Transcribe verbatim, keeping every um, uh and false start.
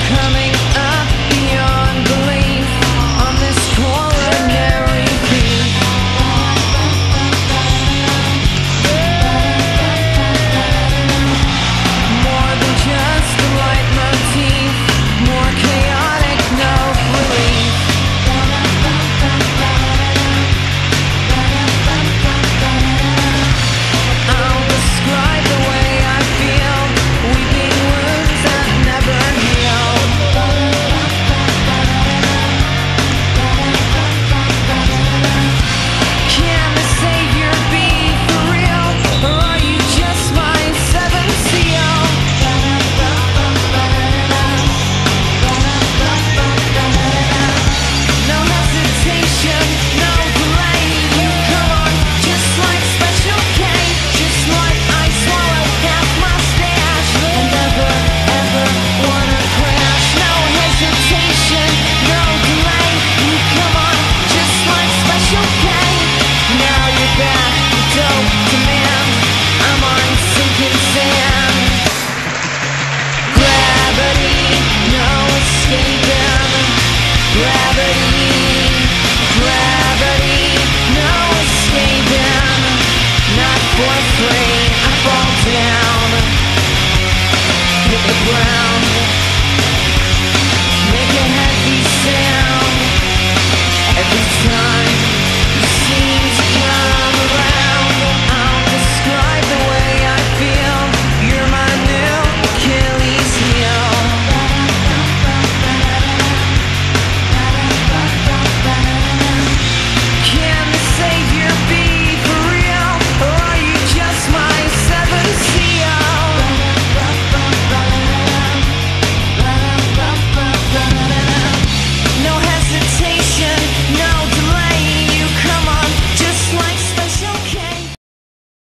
Coming up beyond belief on this coronary beat. More than just a leitmotif, more chaotic, no relief. I'll describe the way I feel, weeping wounds that never heal. Can the Savior be for real, or are you just my seventh seal? No hesitation, no delay. You come on, just like Special K, just like I swallow half my stash. And never, ever wanna crash. No hesitation, no delay. You come on, just like Special K. Now you're back, the dope demand. I'm on sinking sand. Gravity, no escaping. Gravity, gravity, no escaping. Not for free, I fall down. Hit the ground,